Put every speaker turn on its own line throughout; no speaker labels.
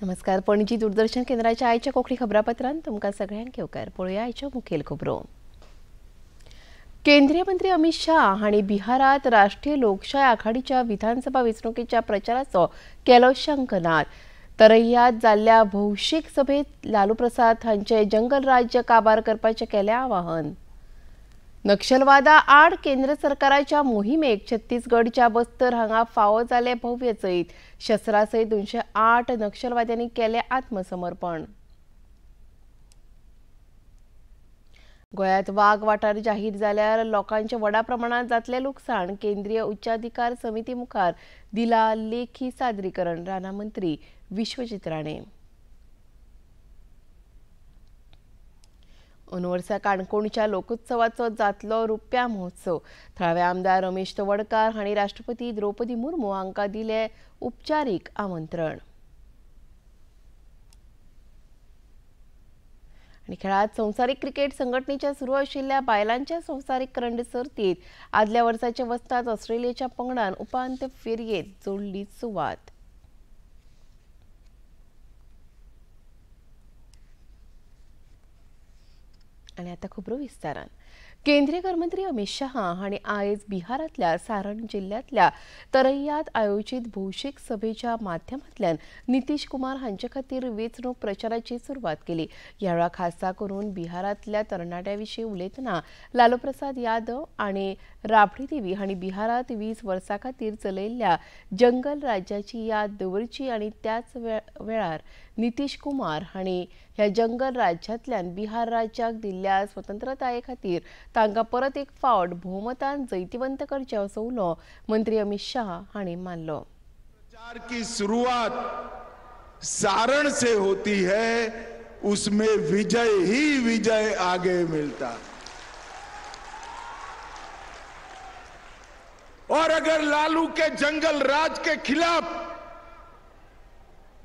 नमस्कार, पणजी दूरदर्शन केंद्राच्या आयच्या कोंकणी खबरापत्रांत तुमकां सगळ्यांक येवकार. पळोवया आयच्यो मुखेल खबरो. केंद्रीय मंत्री अमित शाह हांणी बिहारांत राष्ट्रीय लोकशाय आघाडीच्या विधानसभा वेंचणुकेच्या प्रचाराचो केलो शंखनाद. तरैयात जाल्ल्या भौशीक सभेत लालू प्रसाद हांचे जंगल राज्य काबार करपाचें केलें आवाहन. नक्षलवादा आड केंद्र सरकाराच्या मोहिमेक छत्तीसगडच्या बस्तर हांगा फावो जाले भव्य जैत. शस्त्रा सयत 208 नक्षलवाद्यांनी केलें आत्मसमर्पण. गोंयांत वाग वाठार जाहीर जाल्यार लोकांचे व्हडा प्रमाणात जातलें लुकसाण. केंद्रीय उच्चाधिकार समिती मुखार दिला लेखी सादरीकरण. रानां मंत्री विश्वजीत राणे. अंदू वर्सा काणकोणच्या लोकोत्सवाचो जातलो रुप्या महोत्सव. थळावे आमदार रमेश तवडकार हांणी राष्ट्रपती द्रौपदी मुर्मू हांकां दिलें उपचारीक आमंत्रण. आनी खेळांत संवसारीक क्रिकेट संघटनेच्या सुरू आशिल्ल्या बायलांच्या संवसारीक करंड सर्तींत आदल्या वर्साच्या वस्ताद ऑस्ट्रेलियेच्या पंगडान उपांत्य फेरयेंत जोडली सुवात. आनी आतां खबरो विस्तारान. केंद्रीय गृहमंत्री अमित शहा हांणी आयज बिहारांतल्या सारण जिल्ल्यांतल्या तरैयात आयोजीत भौशीक सभेच्या माध्यमांतल्यान नितीश कुमार हांचे खातीर वेंचणूक प्रचाराची सुरवात केली. ह्या वेळार खासा करून बिहारांतल्या तरणाट्यां विशीं उलयतना लालू प्रसाद यादव आनी राबडी देवी हांणी बिहारांत 20 वर्सां खातीर चलयल्ल्या जंगल राज्याची याद दवरची आनी त्याच वेळार नितीश कुमार हांणी ह्या जंगल राज्यांतल्यान बिहार राज्याक दिल्ल्या स्वतंत्रताये खातीर तांकां परत एक फावट भोवमतान जैतिवंत करचे असो उलो मंत्री अमित शाह हांणी मारलो.
प्रचार की शुरुआत सारण से होती है, उसमें विजय ही विजय आगे मिलता. और अगर लालू के जंगल राज के खिलाफ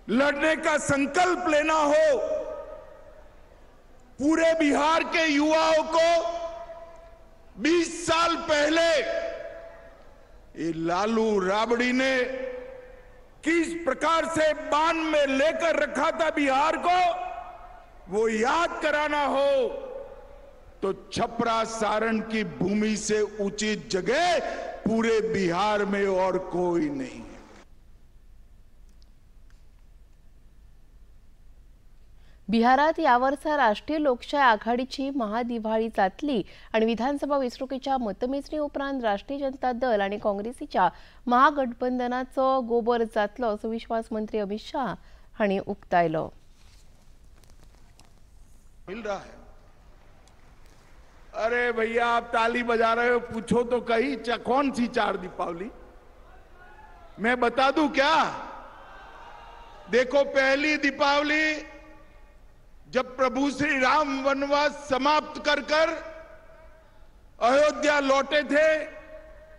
लड़ने का संकल्प लेना हो, पूरे बिहार के युवाओं को 20 साल पहले ये लालू राबड़ी ने किस प्रकार से बांध में लेकर रखा था बिहार को, वो याद कराना हो तो छपरा सारण की भूमि से उचित जगह पूरे बिहार में और कोई नहीं है.
बिहारात ह्या वर्सा राष्ट्रीय लोकशाय आघाडीची महादिवाळी जातली आनी विधानसभा वेंचणुकेच्या मतमेजणी उपरांत राष्ट्रीय जनता दल आनी काँग्रेसीच्या महागठबंधनाचो गोबर जातलो असो विश्वास मंत्री अमित शाह हांणी उक्तायलो.
मिल रहा है. अरे भैया आप ताली बजा रहे हो, पूछो तो कही कौन सी चार दीपावली? मैं बता दूं क्या? देखो, पहली दीपावली जब प्रभु श्री राम वनवास समाप्त कर कर अयोध्या लौटे थे,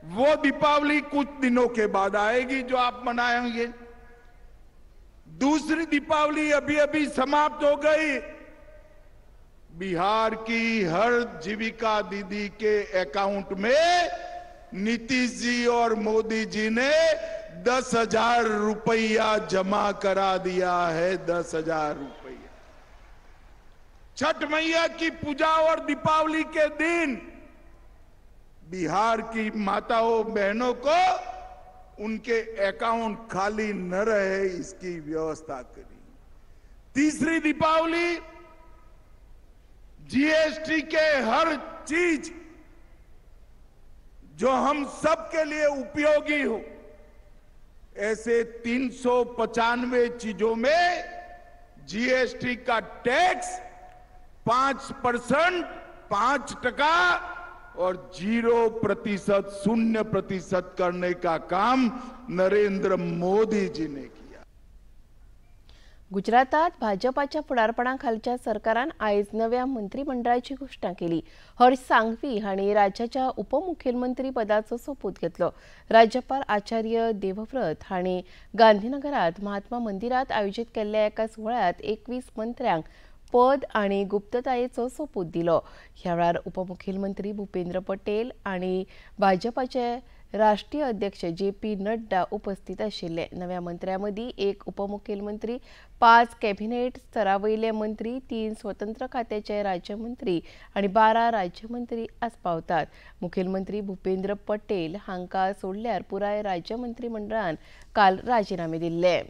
वो दीपावली कुछ दिनों के बाद आएगी जो आप मनाएंगे. दूसरी दीपावली अभी अभी समाप्त हो गई. बिहार की हर जीविका दीदी के अकाउंट में नीतीश जी और मोदी जी ने 10,000 रुपया जमा करा दिया है. 10,000 रुपया. छठ मैया की पूजा और दीपावली के दिन बिहार की माताओं बहनों को उनके अकाउंट खाली न रहे इसकी व्यवस्था करी. तीसरी दीपावली जीएसटी के हर चीज जो हम सब के लिए उपयोगी हो, ऐसे 395 चीजों में जीएसटी का टैक्स 5%, 5% और 0%, 0% करने का काम नरेंद्र मोदी जी ने किया.
गुजरातात भाजपाच्या फुडारपणाखालच्या सरकारान आयज नव्या मंत्रिमंडळाची घोशणा केली. हर्ष सांघवी हांणी राज्याच्या उपमुख्यमंत्री पदाचो सोपूत घेतलो. राज्यपाल आचार्य देवव्रत हांणी गांधीनगरात महात्मा मंदिरात आयोजीत केल्ल्या एका सुवाळ्यांत 21 मंत्र्यांक पद आनी गुप्ततायेचो सोपूत दिलो. ह्या वेळार उपमुखेलमंत्री भूपेंद्र पटेल आनी भाजपाचे राष्ट्रीय अध्यक्ष जे पी नड्डा उपस्थित आशिल्ले. नव्या मंत्र्यां मदीं एक उपमुखेलमंत्री, 5 कॅबिनेट स्तरा वयले मंत्री, 3 स्वतंत्र खात्याचे राज्यमंत्री आनी 12 राज्यमंत्री आस्पावतात. मुखेलमंत्री भूपेंद्र पटेल हांकां सोडल्यार पुराय राज्यमंत्रीमंडळान काल राजिनामे दिल्ले.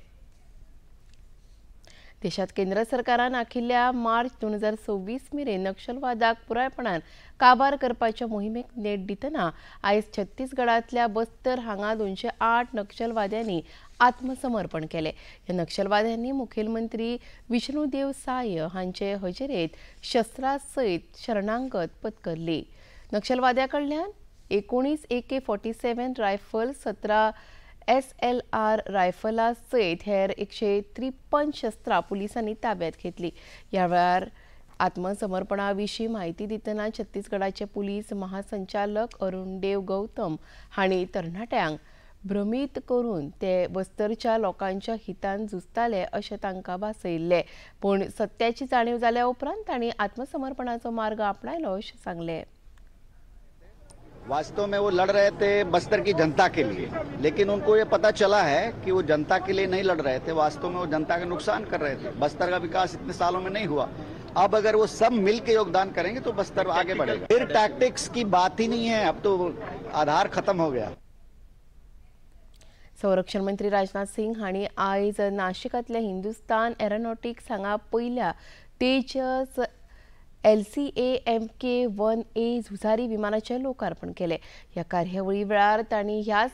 देशांत केंद्र सरकारान आखिल्ल्या मार्च 2026 मेरेन नक्षलवादाक पुरायपणान काबार करपाच्या मोहिमेक नेट दितना आयज छत्तीसगडांतल्या बस्तर हांगा 208 नक्षलवाद्यांनी आत्मसमर्पण केलें. ह्या नक्षलवाद्यांनी मुखेलमंत्री विष्णुदेव साय हांचे हजेरेंत शस्त्रां सयत शरणांगत पत्करली. नक्षलवाद्यां कडल्यान 19 AK-47 rifle, 17 SLR रायफला सयत हेर 153 शस्त्रां पुलिसांनी ताब्यात घेतली. ह्या वेळार आत्मसमर्पणा विशीं म्हायती दितना छत्तीसगडाचे पुलीस महासंचालक अरुण देव गौतम हांणी तरणाट्यांक भ्रमीत करून ते बस्तरच्या लोकांच्या हितान झुजताले अशें तांकां भासयिल्लें, पूण सत्याची जाणीव जाल्या उपरांत तांणी आत्मसमर्पणाचो मार्ग आपणायलो अशें सांगलें.
वास्तव में वो लड़ रहे थे बस्तर की जनता के लिए, लेकिन उनको ये पता चला है कि वो जनता के लिए नहीं लड़ रहे थे, वास्तव में वो जनता का नुकसान कर रहे थे. बस्तर का विकास इतने सालों में नहीं हुआ. अब अगर वो सब मिल के योगदान करेंगे तो बस्तर आगे बढ़ेगा. फिर टैक्टिक्स की बात ही नहीं है, अब तो आधार खत्म हो गया.
संरक्षण मंत्री राजनाथ सिंग हांणी आयज नाशिकांतल्या हिंदुस्तान एरोनॉटिक्स हांगा पयल्या तेजस LCA MK-1A झुजारी विमानाचें लोकार्पण केलें. ह्या कार्यावळी वेळार तांणी ह्या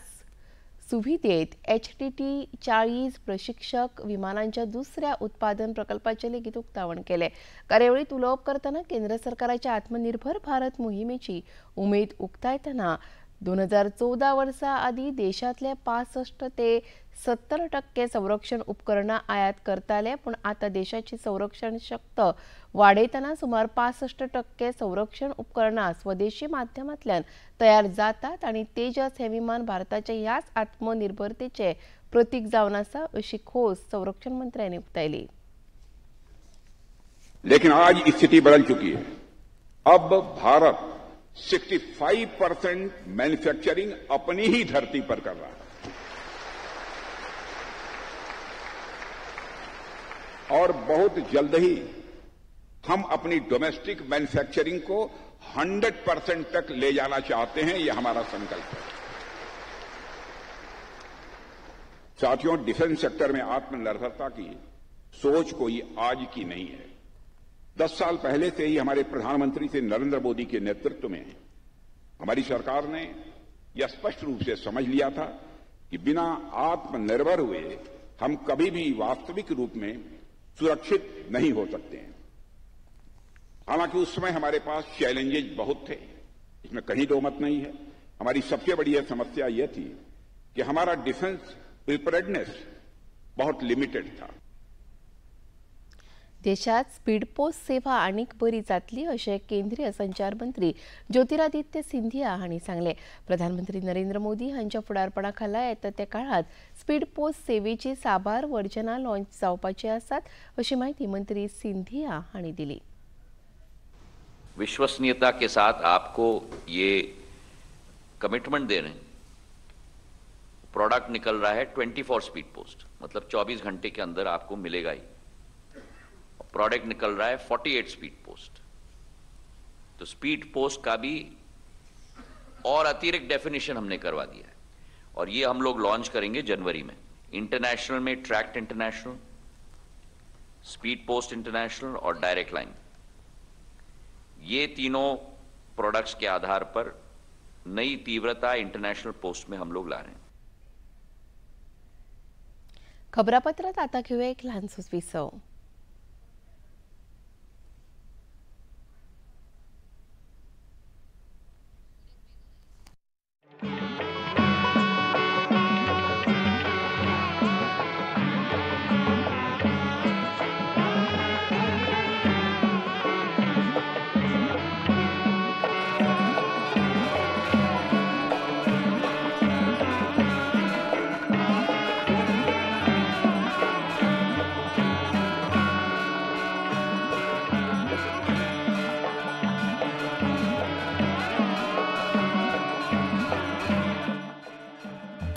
सुविधेंत HTT-40 प्रशिक्षक विमानांच्या दुसऱ्या उत्पादन प्रकल्पाचें लेगीत उक्तावण केलें. कार्यावळींत उलोवप करतना केंद्र सरकाराच्या आत्मनिर्भर भारत मोहिमेची उमेद उक्तायतना 2014 वर्सा आदीं देशांतले 65 ते 70% संरक्षण उपकरणां आयात करताले, पूण आतां देशाची संरक्षण शक्त वाडयतना सुमार 65% संरक्षण उपकरणां स्वदेशी माध्यमांतल्यान तयार जातात आनी तेजस हें विमान भारताच्या ह्याच आत्मनिर्भरतेचें प्रतीक जावन आसा अशी खोस संरक्षण मंत्र्यांनी उक्तायली.
लेकिन आज स्थिति बदल चुकी है. अब भारत 65% मैन्युफैक्चरिंग अपनी ही धरती पर कर रहा है और बहुत जल्द ही हम अपनी डोमेस्टिक मैन्युफैक्चरिंग को 100% तक ले जाना चाहते हैं, यह हमारा संकल्प है। साथियों, डिफेंस सेक्टर में आत्मनिर्भरता की सोच कोई आज की नहीं है। 10 साल पहले से ही हमारे प्रधानमंत्री श्री नरेंद्र मोदी के नेतृत्व में हमारी सरकार ने यह स्पष्ट रूप से समझ लिया था कि बिना आत्मनिर्भर हुए हम कभी भी वास्तविक रूप में सुरक्षित नहीं हो सकते हैं। हालांकि उस समय हमारे पास चैलेंजेज बहुत थे, इसमें कहीं दो मत नहीं है। हमारी सबसे बड़ी यह समस्या यह थी कि हमारा डिफेंस प्रिपेयर्डनेस बहुत लिमिटेड था।
देशात स्पीड पोस्ट सेवा आनीक बरी जातली अशें केंद्रीय संचार मंत्री ज्योतिरादित्य सिंधिया हांणी सांगलें। प्रधानमंत्री नरेंद्र मोदी हांच्या फुडारपणा खाला येता त्या काळात स्पीड पोस्ट सेवेची साबार वर्जनां लॉन्च जावपाची आसात अशी म्हायती मंत्री सिंधिया हांणी दिली।
विश्वसनीयता के साथ आपको ये कमिटमेंट दे रहे हैं। प्रोडक्ट निकल रहा है 24 स्पीड पोस्ट, मतलब 24 घंटे के अंदर आपको मिलेगा ही। प्रोडक्ट निकल रहा है 48 स्पीड पोस्ट, तो स्पीड पोस्ट का भी और अतिरिक्त डेफिनेशन हमने करवा दिया है और ये हम लोग लॉन्च करेंगे जनवरी में। इंटरनेशनल में tracked international, speed post international और डायरेक्ट लाइन, ये तीनों प्रोडक्ट्स के आधार पर नई तीव्रता इंटरनेशनल पोस्ट में हम लोग ला रहे हैं।
खबरापत्रात आता घेऊया एक ल्हानसोच विसव।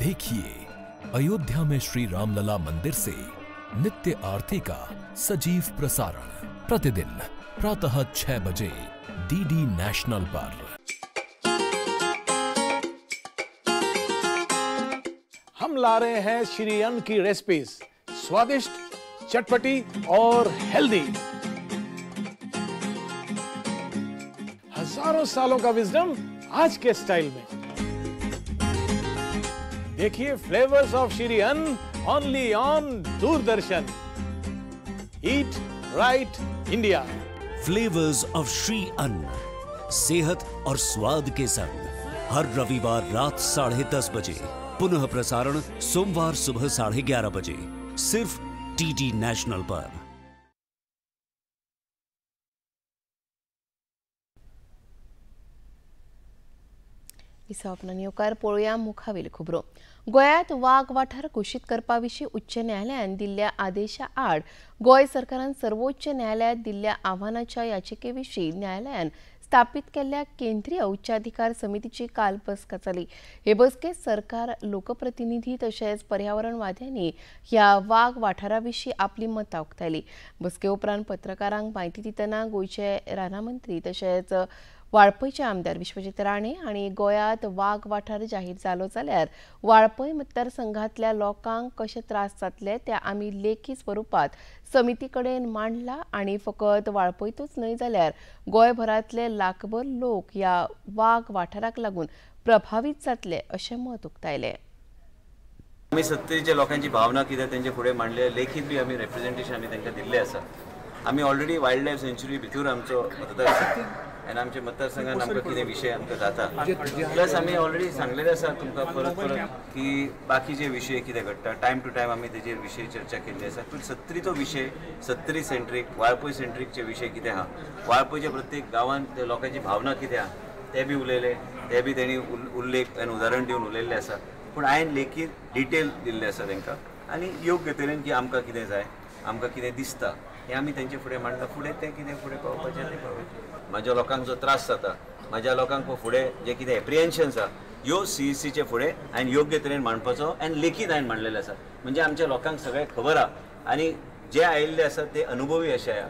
देखिए अयोध्या में श्री रामलला मंदिर से नित्य आरती का सजीव प्रसारण प्रतिदिन प्रातः 6 बजे डीडी नेशनल पर।
हम ला रहे हैं श्री अन्न की रेसिपीज, स्वादिष्ट, चटपटी और हेल्दी। हजारों सालों का विजडम आज के स्टाइल में। देखिए flavours of Shri Anna only on Doordarshan. Eat right India.
Flavours of Shri Anna, सेहत और स्वाद के संग, हर रविवार रात 10:30 बजे, पुनः प्रसारण सोमवार सुबह 11:30 बजे, सिर्फ डीडी नेशनल पर।
येवकार पळोवया मुखावेल खबरो। गोंयांत वाग वाठार घोशीत करपा विशीं उच्च न्यायालयान दिल्ल्या आदेशा आड गोंय सरकारान सर्वोच्च न्यायालयांत दिल्ल्या आव्हानाच्या याचिके विशीं न्यायालयान स्थापित केल्ल्या केंद्रीय उच्चाधिकार समितीची काल बसका जाली। हे बसकेत सरकार, लोकप्रतिनिधी तशेंच पर्यावरणवाद्यांनी ह्या वाग वाठारा विशीं आपली मतां उक्तायली। बसके उपरांत पत्रकारांक म्हायती दितना गोंयचे रानां मंत्री तशेंच वाळपयचे आमदार विश्वजीत राणे हांणी गोंयांत वाग वाठार जाहीर जालो जाल्यार वाळपय मतदारसंघांतल्या लोकांक कशे त्रास जातले ते आमी लेखी स्वरुपात समिती कडेन मांडला आनी फकत वाळपयतूच न्हय जाल्यार गोंयभरांतले लाखभर लोक ह्या वाग वाठाराक लागून प्रभावीत जातले अशें मत उक्तायलें।
आमी सत्तरीच्या लोकांची भावना कितें तेंचे फुडें मांडले, लेखीत बी आमी रेप्रेझेंटेशन आमी तांकां दिल्लें आसा। आमी ऑलरेडी वायल्ड लायफ सँच्युरी भितर आमचो मतदारसंघ आनी आमच्या मतदारसंघान आमकां कितें विशय आमकां जाता, प्लस आमी ऑलरेडी सांगलेलें आसा तुमकां परत परत की बाकीचे विशय कितें घडटा, टायम टू टायम आमी तेजेर विशय चर्चा केल्ली आसा। पूण सत्तरीचो विशय, सत्तरी सेंट्रीक, वाळपय सेंट्रीकचे विशय कितें आहा, वाळपयच्या प्रत्येक गांवांत ते लोकांची भावना कितें आहा ते बी उलयले, ते बी तेणी उल्लेख आनी उदाहरण दिवन उलयल्लें आसा। पूण हांवें लेखी डिटेल दिल्लें आसा तांकां आनी योग्य तरेन की आमकां कितें जाय, आमकां कितें दिसता हें आमी तेंचे फुडें मांडलां। फुडें तें कितें फुडें पावपाचें तें पावपाचें। म्हाज्या लोकांक जो त्रास जाता, म्हाज्या लोकांक फुडें जे कितें एप्रिहेन्शन्स आसा ह्यो सीईसीचे फुडें हांवें योग्य तरेन मांडपाचो आनी लेखीत हांवें मांडलेलें आसा। म्हणजे आमच्या लोकांक सगळें खबर आहा आनी जे आयिल्ले आसा ते अनुभवी अशे आहा।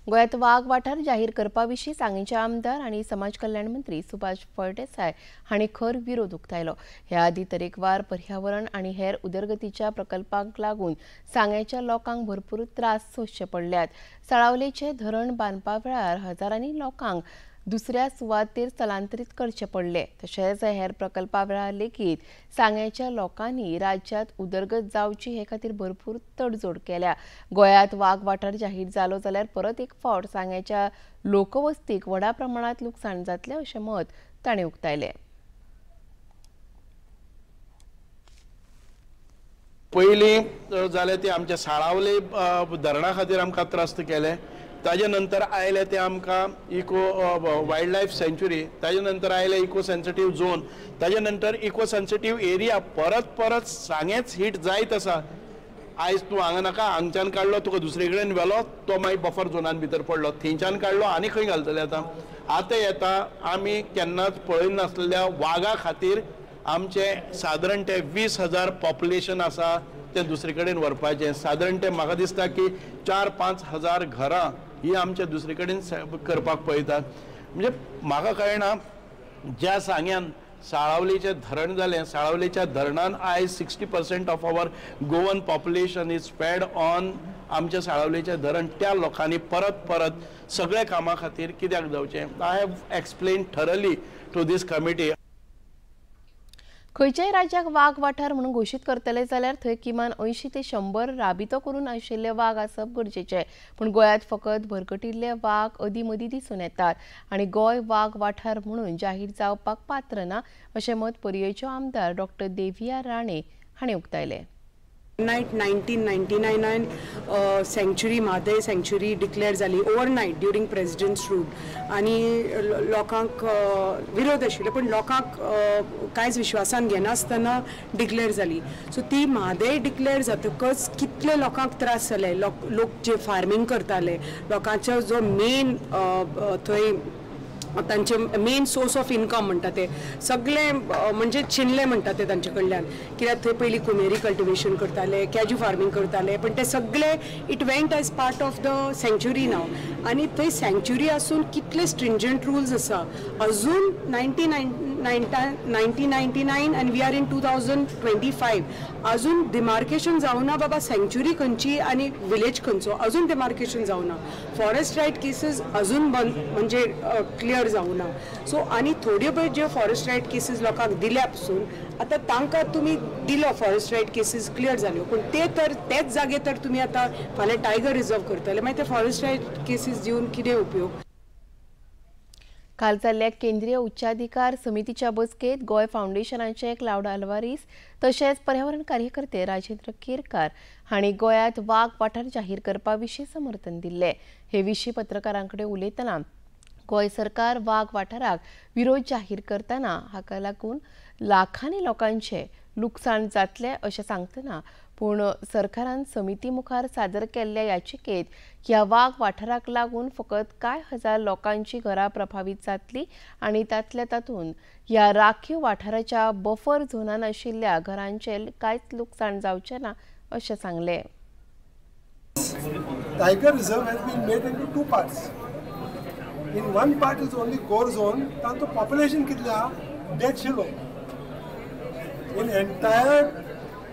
गोंयांत वाग वाठार जाहीर करपा विशीं सांगेचे आमदार आनी समाज कल्याण मंत्री सुभाष फळदेसाय हांणी खर विरोध उक्तायलो। ह्या आदीं तरेकवार पर्यावरण आनी हेर उदरगतीच्या प्रकल्पांक लागून सांगेच्या लोकांक भरपूर त्रास सोंसचे पडल्यात। साळावलेचें धरण बांदपा वेळार हजारांनी लोकांक दुसऱ्या सुवातेर स्थलांतरीत करचे पडले। तशेंच हेर प्रकल्पा वेळार लेगीत सांगेच्या लोकांनी राज्यांत उदरगत जावची हे खातीर भरपूर तडजोड केल्या। गोंयांत वाग वाठार जाहीर जालो जाल्यार परत एक फावट सांगेच्या लोकवस्तीक व्हडा प्रमाणांत लुकसाण जातलें अशें मत ताणें उक्तायलें।
पयलीं जालें तें आमच्या साळावले धरणा खातीर आमकां त्रस्त केले, ताजे नंतर आयले ते आमकां इको वायल्ड लायफ सँच्युरी, ताजे नंतर आयले इको सेन्सिटीव झोन, ताजे नंतर इको सेन्सिटीव एरिया। परत परत सांगेच हीट जायत आसा। आयज तूं हांगा नाका, हांगच्यान काडलो तुका दुसरे कडेन व्हेलो, तो मागीर बफर झोनान भितर पडलो, थंयच्यान काडलो आनी खंय घालतले आतां। आतां येता आमी केन्नाच पळयनासलेल्या वागा खातीर आमचे सादारण ते 20,000 पॉप्युलेशन आसा तें दुसरे कडेन व्हरपाचें। सादारण ते म्हाका दिसता की 4-5 हजार घरां ही आमच्या दुसरे कडेन करपाक पळयतात। म्हणजे म्हाका कळना, ज्या सांग्यान साळावलेचें धरण जालें, साळावलेच्या धरणान आयज 60% of our Goan population is fed on आमच्या साळावलेचें धरण, त्या लोकांनी परत परत सगळ्या कामां खातीर कित्याक जावचें? I have explain thoroughly to this committee.
खंयच्याय राज्याक वाग वाठार म्हणून घोशीत करतले जाल्यार थंय किमान 80 ते 100 राबितो करून आशिल्ले वाग आसप गरजेचें। पूण गोंयांत फकत भरकटिल्ले वाग अदीं मदीं दिसून येतात आनी गोंय वाग वाठार म्हणून जाहीर जावपाक पात्र ना अशें मत पर्येच्यो आमदार डॉक्टर देविया राणे हांणी उक्तायलें।
नायट 1999 सँच्युरी, म्हादय सँच्युरी डिक्लेअर जाली ओवरनायट ड्युरींग प्रेसिडेंट्स रूल आनी लोकांक विरोध आशिल्लो, पूण लोकांक कांयच विश्वासान घेनासतना डिक्लेअर जाली। सो ती म्हादय डिक्लेअर जातकच कितले लोकांक त्रास जाले, लोक जे फार्मींग करताले, लोकांचो जो मेन थंय तांचे मेन सोर्स ऑफ इनकम म्हणटा ते सगळे म्हणजे चिनले म्हणटा ते तांचे कडल्यान, कित्याक थंय पयलीं कुमेरी कल्टिवेशन करताले, कॅज्यू फार्मींग करताले, पण ते सगळे it went as part of the sanctuary now. आनी थंय सँक्च्युरी आसून कितले स्ट्रिंजंट रुल्स आसा अजून 1999 आनी we are in 2025 अजून डिमार्केशन जावना बाबा सँक्च्युरी खंयची आनी विलेज खंयचो, अजून डिमार्केशन जावना. फॉरेस्ट रायट केसीस अजून बंद म्हणजे क्लियर जावना. सो आनी थोड्यो पळय ज्यो फॉरेस्ट रायट केसीस लोकांक दिल्या पसून आतां तांकां तुमी दिलो फॉरेस्ट रायट केसीस क्लियर जाल्यो, पूण ते तर तेच जागे तर तुमी आतां फाल्यां टायगर रिजर्व करतले, मागीर ते फॉरेस्ट रायट केसीस दिवन कितें उपयोग.
काल जाल्ल्या केंद्रीय उच्चाधिकार समितीच्या बसकेत गोंय फावंडेशनाचे क्लावड आल्वारीस तशेंच पर्यावरण कार्यकर्ते राजेंद्र केरकार हांणी गोंयांत वाग वाठार जाहीर करपा विशीं समर्थन दिल्लें. हे विशीं पत्रकारां कडेन उलयतना गोंय सरकार वाग वाठाराक विरोध जाहीर करतना हाका लागून लाखांनी लोकांचें लुकसाण जातलें अशें सांगतना पूण सरकारान समिती मुखार सादर केल्ल्या याचिकेत ह्या वाग वाठाराक लागून फकत कांय हजार लोकांची घरां प्रभावीत जातली आनी तांतल्या तातूंत ह्या राखीव वाठाराच्या बफर झोनान आशिल्ल्या घरांचें कांयच लुकसाण जावचें ना अशें सांगलें.
Tiger reserve has been made into two parts. In one part is only core zone, तांचो पॉप्युलेशन कितलें आहा 150 लोक. In entire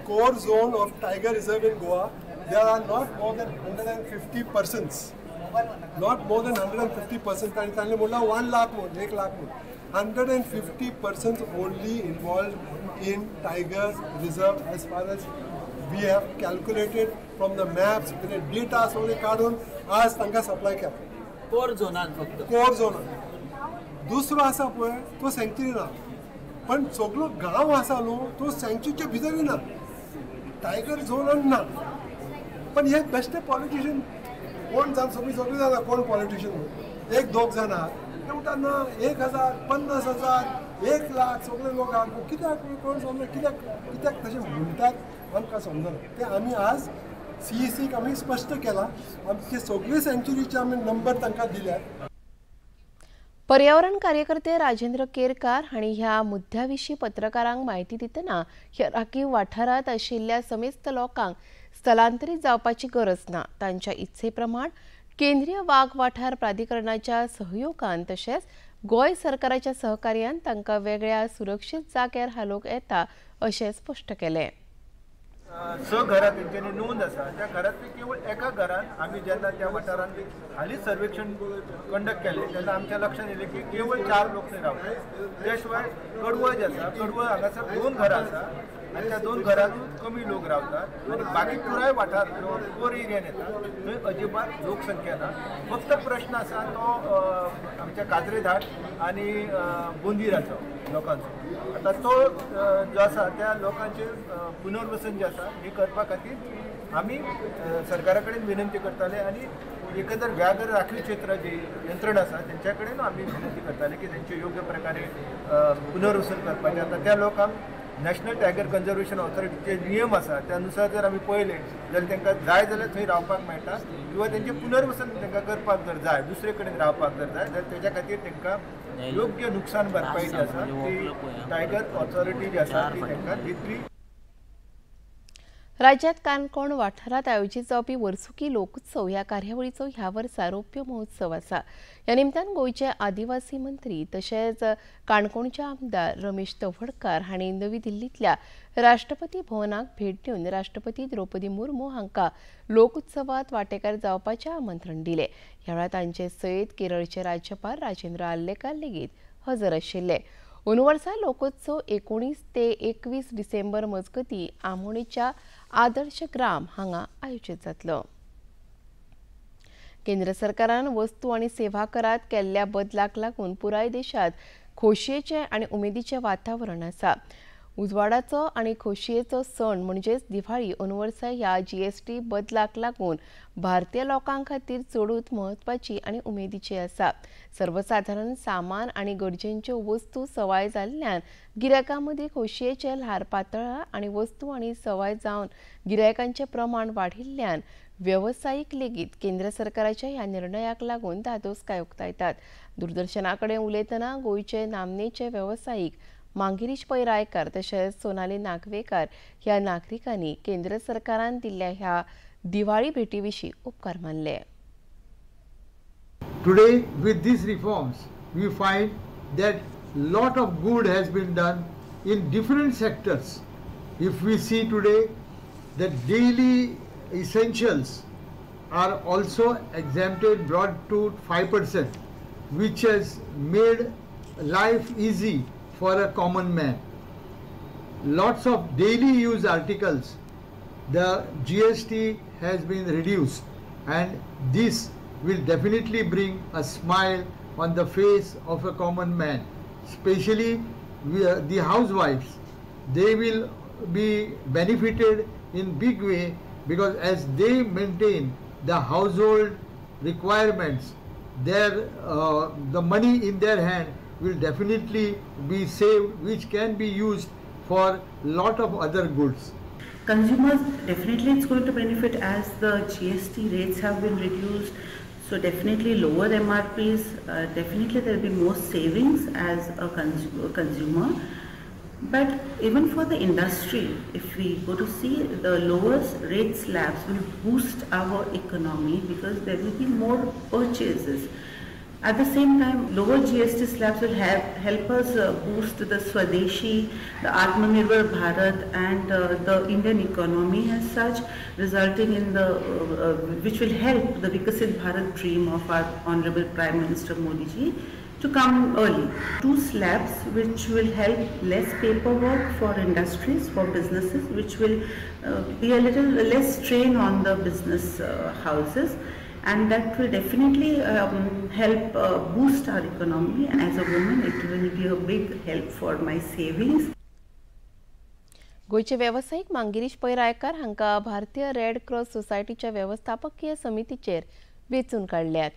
core zone of tiger reserve in Goa, there are not more than 150 persons. Not more than 150 persons. आणि तांणी म्हणलां 1 लाख म्हणून, 1 लाख म्हणून. 150 persons only involved in tiger reserve as far as we have calculated from the maps, data सगळे काडून आज तांकां supply केला.
कोर झोनान फक्त,
कोर झोनान. दुसरो आसा पळय तो सँक्च्युरी ना, पण सगळो गांव आसा न्हू तो सँक्च्युरीच्या भितरूय ना, टायगर झोनान ना. पण हे बेश्टे पॉलिटिशियन कोण जाण सगळीं सगळीं जाणा कोण पॉलिटिशियन म्हणून, एक दोग जाण आहात ते म्हणटा ना 1000, 50,000, 1 लाख सगळे लोक आहात. कित्याक कोण समजना, कित्याक कित्याक तशें म्हणटात आमकां समजना. ते आमी आज सीईसीक आमी स्पश्ट केलां, आमचे सगळे सँक्च्युरीचे आमी नंबर तांकां दिल्यात.
पर्यावरण कार्यकर्ते राजेंद्र केरकार हांणी ह्या मुद्द्या विशीं पत्रकारांक म्हायती दितना ह्या राखीव वाठारांत आशिल्ल्या समेस्त लोकांक स्थलांतरीत जावपाची गरज ना, तांच्या इत्से प्रमाण केंद्रीय वाग वाठार प्राधिकरणाच्या सहयोगान तशेंच गोंय सरकाराच्या सहकार्यान तांकां वेगळ्या सुरक्षीत जाग्यार हालोवंक येता अशें स्पश्ट केलें.
6 घरां तेंच्यांनी नोंद आसा, त्या घरांतली केवळ एका घरान आमी जेन्ना त्या वाठारांत हालींच सर्वेक्षण कंडक्ट केलें तेन्ना आमच्या लक्षांत येयलें की केवळ 4 लोक थंय रावतात. त्या शिवाय कडवळ जे आसा, कडवळ हांगासर 2 घरां आसा आनी त्या 2 घरांतूच कमी लोक रावतात आनी बाकी पुराय वाठार जो कोर एरियान येता थंय अजिबात लोकसंख्या ना. फक्त प्रश्न आसा तो आमच्या काजरेधाट आनी बोंदिराचो लोकांचो. आतां तो जो आसा त्या लोकांचें पुनर्वसन जें आसा हें करपा खातीर आमी सरकारा कडेन विनंती करताले आनी एकंदर व्याघ्र राखीव क्षेत्र जी यंत्रणा आसा तेंच्या कडेन आमी विनंती करताले की तेंचें योग्य प्रकारे पुनर्वसन करपाचें. आतां त्या लोकांक नॅशनल टायगर कन्जर्वेशन ऑथॉरिटीचे नियम आसा त्या नुसार जर आमी पळयलें जाल्यार तांकां जाय जाल्यार थंय रावपाक मेळटा किंवा तेंचें पुनर्वसन तांकां करपाक जर जाय, दुसरे कडेन रावपाक जर जाय जाल्यार तेच्या खातीर तांकां योग्य नुकसान भरपाई जी आसा ती टायगर ऑथॉरिटी जी आसा ती तांकां दितली.
राज्यात काणकोण वाठारांत आयोजीत जावपी वर्सुकी लोकोत्सव ह्या कार्यावळीचो ह्या वर्सा रौप्य महोत्सव आसा. ह्या निमतान गोंयचे आदिवासी मंत्री तशेंच काणकोणचे आमदार रमेश तवडकार हांणी नवी दिल्लींतल्या राष्ट्रपती भवनाक भेट दिवन राष्ट्रपती द्रौपदी मुर्मू हांकां लोकोत्सवात वांटेकार जावपाचें आमंत्रण दिलें. ह्या वेळार तांचे सयत केरळचे राज्यपाल राजेंद्र आर्लेकर लेगीत हजर आशिल्ले. अंदू वर्सा लोकोत्सव 19 ते 21 डिसेंबर मजगतीं आमोणेच्या आदर्श ग्राम हांगा आयोजीत जातलो. केंद्र सरकारान वस्तू आनी सेवा करात केल्ल्या बदलाक लागून पुराय देशांत खोशयेचें आनी उमेदीचें वातावरण आसा. उजवाडाचो आनी खोशयेचो सण म्हणजेच दिवाळी अंदू वर्सा ह्या जीएसटी बदलाक लागून भारतीय लोकां खातीर चडूच म्हत्वाची आनी उमेदीची आसा. सर्वसाधारण सामान आनी गरजेंच्यो वस्तू सवाय जाल्ल्यान गिरायकां मदीं खोशयेचें ल्हार पातळ्ळां आनी वस्तू आनी सवाय जावन गिरायकांचें प्रमाण वाडिल्ल्यान वेवसायीक लेगीत केंद्र सरकाराच्या ह्या निर्णयाक लागून धादोसकाय उक्तायतात. दूरदर्शना कडेन उलयतना गोंयचे नामनेचे वेवसायीक मांगिरीश पै रायकार तशेंच सोनाली नागवेकार ह्या नागरिकांनी केंद्र सरकारान दिल्ल्या ह्या दिवाळी भेटी विशीं उपकार मानले.
Today with these reforms we find that lot of good has been done in different sectors. If we see today, the daily essentials are also exempted, brought to 5%, which has made life easy for a common man. Lots of daily use articles, the GST has been reduced, and this will definitely bring a smile on the face of a common man, especially the housewives. They will be benefited in big way because as they maintain the household requirements, their the money in their hand will definitely be saved, which can be used for lot of other goods.
Consumers, definitely it's going to benefit as the GST rates have been reduced. So definitely lower MRPs, definitely there will be more savings as a consumer. But even for the industry, if we go to see, the lower rate slabs will boost our economy because there will be more purchases. At the same time, lower GST slabs will help us boost the Swadeshi, the Atmanirbhar Bharat and the Indian economy as such, resulting in the, which will help the Vikasit Bharat dream of our Honorable Prime Minister Modi ji to come early. 2 slabs which will help less paperwork for industries, for businesses, which will be a little less strain on the business houses. And that will definitely help boost our economy. As a woman, it will be a big help for my savings.
गोंयचे वेवसायीक मांगिरीश पै रायकार हांकां भारतीय red cross सोसायटीच्या वेवस्थापकीय समितीचेर वेंचून काडल्यात.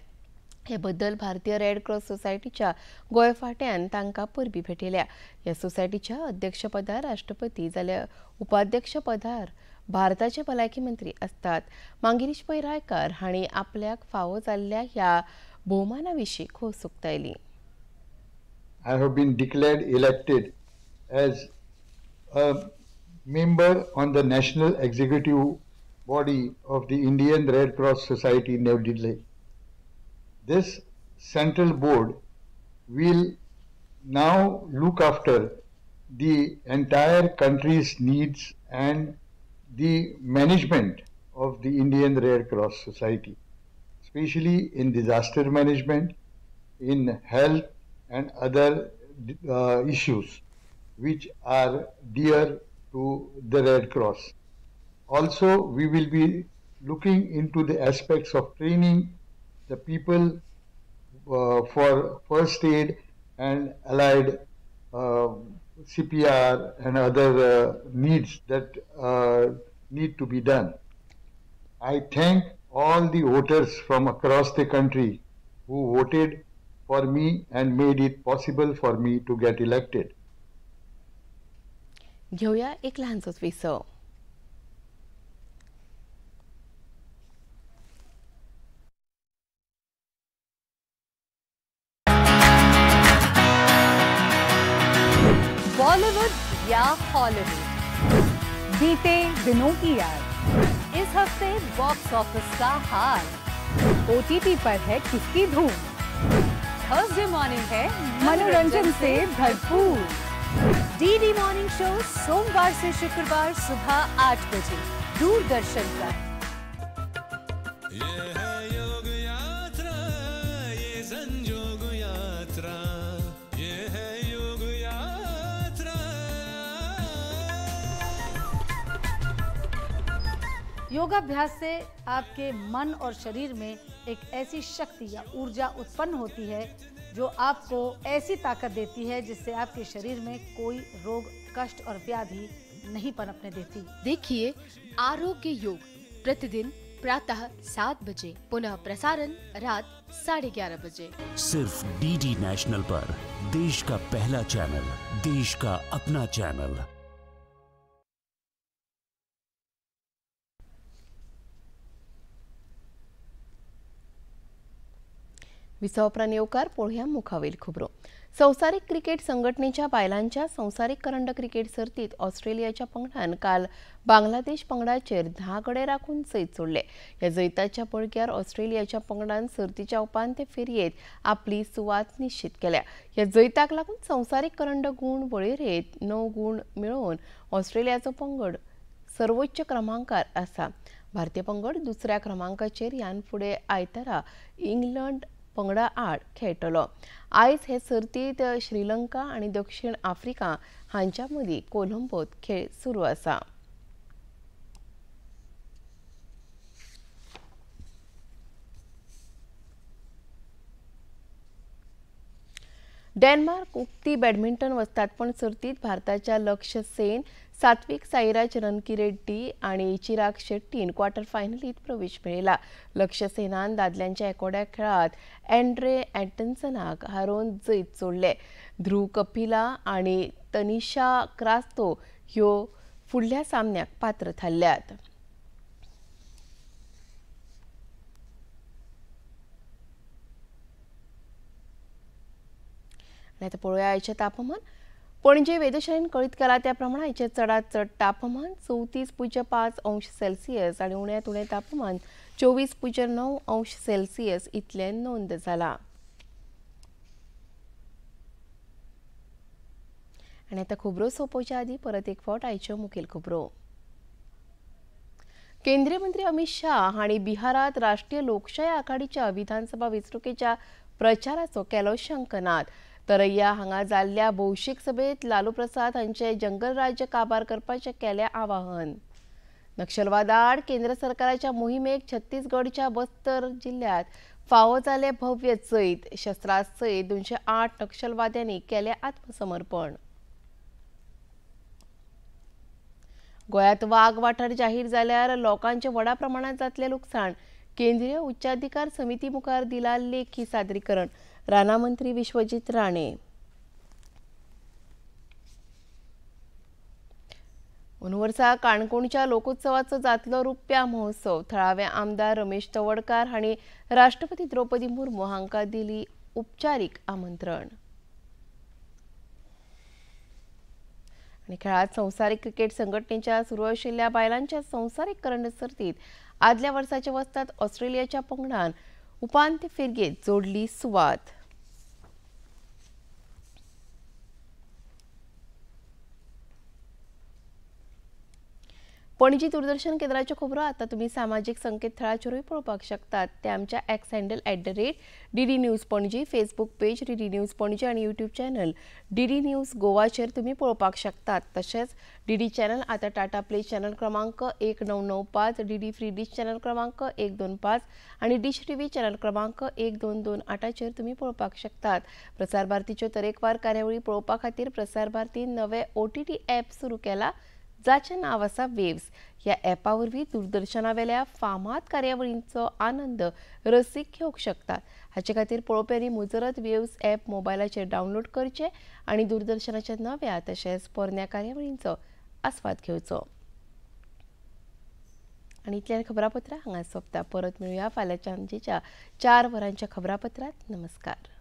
हे बद्दल भारतीय रेड क्रॉस सोसायटीच्या गोंय फांट्यान तांकां परबी भेटयल्या. ह्या सोसायटीच्या अध्यक्षपदार राष्ट्रपती जाल्यार उपाध्यक्षपदार भारताचे भलायकी मंत्री आसतात. मांगिरीश पै रायकार हांणी आपल्याक फावो जाल्ल्या ह्या भोवमाना विशीं खोस उक्तायली.
I have been declared elected as a member on the National Executive Body of the Indian Red Cross Society, New Delhi. This central board will now look after the entire country's needs and the management of the Indian Red Cross Society, especially in disaster management, in health and other issues which are dear to the Red Cross. Also, we will be looking into the aspects of training the people for first aid and allied CPR and other needs that need to be done. I thank all the voters from across the country who voted for me and made it possible for me to get elected.
घेऊया एक लहानसोच विसव.
बॉलीवुड या Hollywood, बीते दिनों की याद, इस हफ्ते box office का हाल, ओटीटी पर है किसकी धूम, थर्सडे मॉर्निंग है मनोरंजन से भरपूर, डीडी मॉर्निंग शो सोमवार से शुक्रवार सुबह 8 बजे दूरदर्शन पर।
ये है योग यात्रा, ये संजोग यात्रा, ये है योग यात्रा।
योगाभ्यास से आपके मन और शरीर में एक ऐसी शक्ति या ऊर्जा उत्पन्न होती है जो आपको ऐसी ताकत देती है जिससे आपके शरीर में कोई रोग, कष्ट और व्याधि नहीं पनपने देती।
देखिए आरोग्य योग प्रतिदिन प्रातः 7 बजे, पुनः प्रसारण रात 11:30 बजे,
सिर्फ डीडी नेशनल पर, देश का पहला चैनल, देश का अपना चैनल।
विसवा उपरांत येवकार पळोवया मुखावयल खबरो. संवसारीक क्रिकेट संघटनेच्या बायलांच्या संवसारीक करंड क्रिकेट सर्तीत ऑस्ट्रेलियाच्या पंगडान काल बांगलादेश पंगडाचेर 10 गडे राखून जैत जोडले. ह्या जैताच्या बळग्यार ऑस्ट्रेलियाच्या पंगडान सर्तीच्या उपांत्य फेरयेत आपली सुवात निश्चित केल्या. ह्या जैताक लागून संवसारीक करंड गूण वळेरेंत 9 गूण मेळोवन ऑस्ट्रेलियाचो पंगड सर्वोच्च क्रमांकार आसा. भारतीय पंगड दुसऱ्या क्रमांकाचेर ह्यान फुडें आयतारा इंग्लंड पंगडा आड खेळटलो. आयज हे सर्तीत श्रीलंका आनी दक्षिण आफ्रिका हांच्या मदीं कोलंबोत खेळ सुरू आसा. डेन्मार्क उक्ती बॅडमिंटन वस्तादपण सर्तीत भारताच्या लक्ष्य सेन, सात्विक साईराज रनकी रेड्डी आनी चिराग शेट्टीन क्वॉर्टर फायनलीत प्रवेश मेळयला. लक्ष्य सेनान दादल्यांच्या एकोड्या खेळांत एन्ड्रे अँटनसनाक हारोवन जैत जोडले. ध्रुव कपिला आनी तनिषा क्रास्तो ह्यो फुडल्या सामन्याक पात्र थारल्यात. आतां पळोवया आयचें तापमान. पणजे वेधशाळेन कळीत केला त्या प्रमाण आयचें चडांत चड तापमान 34.5 अंश सेल्सियस आनी उण्यांत उणें तापमान 24.9 अंश सेल्सियस इतलें नोंद जालां. आनी आतां खबरो सोंपोवच्या आदीं परत एक फावट आयच्यो मुखेल खबरो. केंद्रीय मंत्री अमित शाह हांणी बिहारांत राष्ट्रीय लोकशाय आघाडीच्या विधानसभा वेंचणुकेच्या प्रचाराचो केलो शंखनाद. तरैया हांगा जाल्ल्या भौशीक सभेत लालू प्रसाद हांचे जंगल राज्य काबार करपाचें केलें आवाहन. नक्षलवादाआड केंद्र सरकाराच्या मोहिमेक छत्तीसगडच्या बस्तर जिल्ल्यांत फावो जालें भव्य जैत. शस्त्रां सयत 208 नक्षलवाद्यांनी केलें आत्मसमर्पण. गोंयांत वाग वाठार जाहीर जाल्यार लोकांचें व्हडा प्रमाणांत जातलें लुकसाण. केंद्रीय उच्चाधिकार समिती मुखार दिला लेखी सादरीकरण. राना मंत्री विश्वजीत राणे. अंदू वर्सा काणकोणच्या लोकोत्सवाचो जातलो रुप्या महोत्सव. थळावे आमदार रमेश तवडकार हांणी राष्ट्रपती द्रौपदी मुर्मू हांकां दिली उपचारीक आमंत्रण. आनी खेळांत संवसारीक क्रिकेट संघटनेच्या सुरू आशिल्ल्या बायलांच्या संवसारीक करंड सर्तीत आदल्या वर्साच्या वस्ताद ऑस्ट्रेलियाच्या पंगडान उपांत्य फेरयेत जोडली सुवात. पणजी दूरदर्शन केंद्राच्यो खबरो आतां तुमी सामाजीक संकेतथळाचेरूय पळोवपाक शकतात. ते आमच्या X handle @DD News Panaji, Facebook page DD News Panaji आनी यूट्यूब चॅनल DD news गोवाचेर तुमी पळोवपाक शकतात. तशेंच DD channel आतां टाटा प्ले चॅनल क्रमांक 1995, DD free dish channel क्रमांक 125 आनी डिश टीव्ही चॅनल क्रमांक 1228चेर तुमी पळोवपाक शकतात. प्रसार भारतीच्यो तरेकवार कार्यावळी पळोवपा खातीर प्रसार भारतीन नवे OTT app सुरू केला, जाचें नांव आसा वेव्स. ह्या ॲपा वरवीं दूरदर्शनावेल्या फामाद कार्यावळींचो आनंद रसीक घेवंक शकतात. हाचे खातीर पळोवप्यांनी मुजरत वेव्स ॲप मोबायलाचेर डावनलोड करचें आनी दूरदर्शनाच्या नव्या तशेंच पोरण्या कार्यावळींचो आस्वाद घेवचो. आनी इतल्यान खबरापत्रां हांगा सोंपता. परत मेळुया फाल्यां सांजेच्या 4 वरांच्या खबरापत्रांत. नमस्कार.